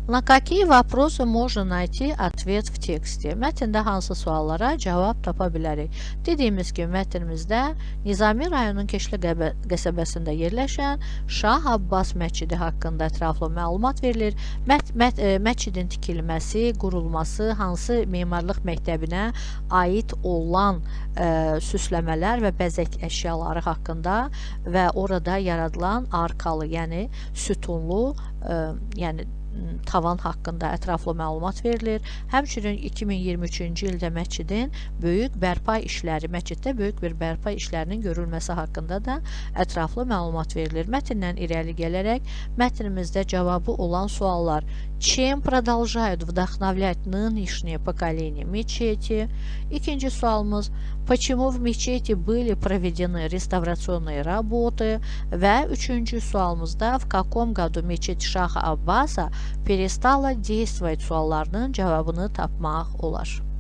На какие вопросы можно найти ответ в тексте? Mətndə hansı suallara cavab tapa bilərik? Dediyimiz kimi, mətnimizdə Nizami rayonunun Keşli qəsəbəsində yerləşən Şah Abbas məscidi haqqında ətraflı məlumat verilir. Məscidin tikilməsi, qurulması, hansı memarlıq məktəbinə aid olan süsləmələr və bəzək əşyaları haqqında və orada yaradılan arkalı, yəni sütunlu, yəni tavan haqqında ətraflı məlumat verilir. Həmçinin 2023-cü ildə məscidin böyük bərpa işləri, məsciddə böyük bir bərpa işlərinin görülməsi haqqında da ətraflı məlumat verilir. Mətndən irəli gələrək mətnimizdə cavabı olan suallar: Чем продолжают вдохновлять нынешнее поколение мечети? İkinci sualımız: Почему в мечети были проведены реставрационные работы? Və üçüncü sualımızda в каком году мечеть Шаха Аббаса перестала действовать suallarının cavabını tapmaq olar.